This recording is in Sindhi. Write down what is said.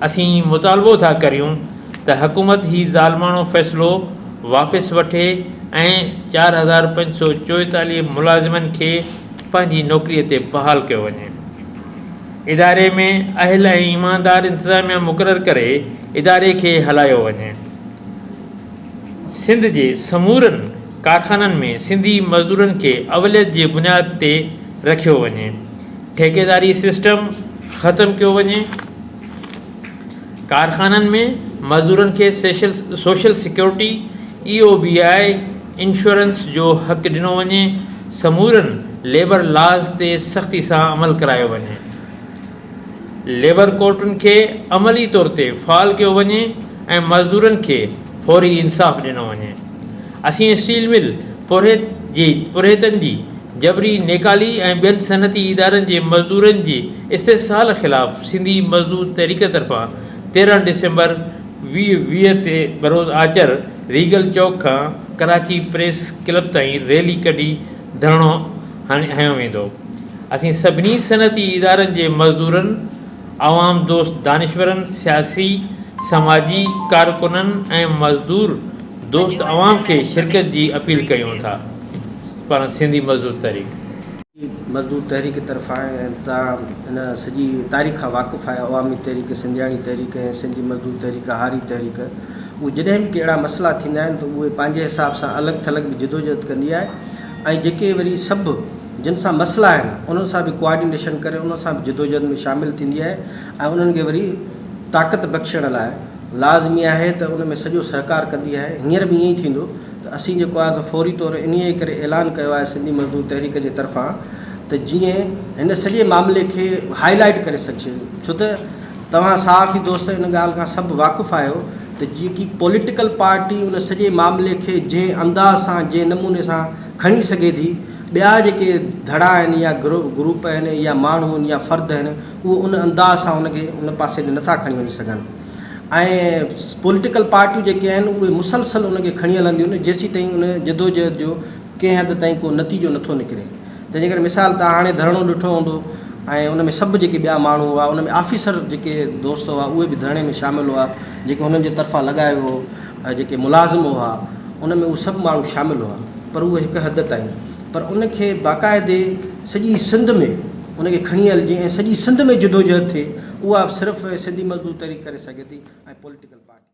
اسين مطالبو ٿا ڪريون ته حڪومت هي ظالماڻو فيصلو واپس وٺي ۽ 4544 ملازمن کي پنهنجي نوڪري تي بحال ڪيو وڃي. اداري ۾ اهل ۽ ايماندار انتظاميا مقرر ڪري اداري کي هلايو وڃي. سنڌ جي سمورن ڪارخانن ۾ سنڌي مزدورن کي اوليت جي بنياد تي رکيو وڃي. ٺيڪيداري سسٽم ختم ڪيو وڃي. ڪارخانن ۾ مزدورن کي social security, E O B I, insurance جو حق ڏنو وڃي. سمورن ليبر لاز تي سختي سان عمل ڪرايو وڃي. ليبر ڪورٽن کي عملي طور تي فعال ڪيو وڃي ۽ مزدورن کي فوري انصاف ڏنو وڃي. اسين اسٽيل مل پورهيت جي پورهيتن جي جبري نيڪالي ۽ ٻين صنعتي ادارن جي مزدورن جي استحصال خلاف سنڌي مزدور تحريڪ طرفان 13 ڊسمبر 2020 تي بروز آچر ريگل چوڪ کان ڪراچي پريس ڪلب تائين ريلي ڪڍي ڌرڻو هنيو ويندو. اسين سڀني صنعتي ادارن جي مزدورن، عوام دوست دانشورن، سياسي، سماجي ڪارڪنن ۽ مزدور دوست عوام کي شرڪت جي اپيل ڪيون ٿا. پاران سنڌي مزدور تحريڪ. مزدور تحريڪ طرفان ۽ توهان ان سڄي تاريخ کان واقف آهيو عوامي تحريڪ، سنڌياڻي تحريڪ ۽ سنڌي مزدور تحريڪ، هاري تحريڪ اهي جڏهن به ڪي اهڙا مسئلا ٿيندا آهن ته اهي پنهنجي حساب سان الڳ ٿلڳ به جدوجهد ڪندي آهي ۽ جيڪي وري سڀ جن سان مسئلا آهن انهن سان به ڪوآرڊينيشن ڪري انهن سان به جدوجهد ۾ شامل ٿيندي آهي ۽ انهن کي وري طاقت بخشڻ لاء لازمي آهي ته ان ۾ سڄو سهڪار ڪندي آهي هينئر به ائين ئي ٿيندو ته اسين جيڪو آهي سو فوري طور انهيء جي ڪري اعلان ڪيو آهي سنڌي مزدور تحريڪ جي طرفان ته جيئن هن سڄي معاملي کي هائي لائيٽ ڪري سگهجي ڇو ته توهان صحافي دوست ان ڳالهه کان سڀ واقف آهيو ته جيڪي پوليٽيڪل پارٽي ان سڄي معاملي کي جنهن انداز سان جنهن نموني سان کڻي سگهي ٿي ٻيا جيڪي ڌڙا آهن يا گروپ آهن يا ماڻهو آهن يا فرد آهن اهي ان انداز سان ان کي ان پاسي ڏي نٿا کڻي وڃي سگهن ۽ پوليٽيڪل پارٽيون جيڪي آهن اهي مسلسل ان کي کڻي هلنديون آهن جيسيتائين ان جدوجهد جو ڪنهن حد تائين ڪو نتيجو نٿو نڪري تنهنجي ڪري مثال توهان هاڻي ڌرڻو ڏٺو هوندو ۽ ان ۾ سڀ جيڪي ٻيا ماڻهو هئا ان ۾ آفيسر جيڪي دوست هئا اهي به ڌرڻي ۾ شامل هئا جيڪي هنن جي طرفان لڳايو ويو ۽ جيڪي ملازم هئا ان ۾ اهي سڀ ماڻهو شامل هئا پر اهو هڪ حد تائين پر ان کي باقاعدي سڄي سنڌ ۾ ان کي کڻي هلجي ۽ سڄي سنڌ ۾ جدوجهد ٿئي اها صرف سنڌي مزدور تحريڪ ڪري سگهي ٿي ۽ پوليٽيڪل پارٽي.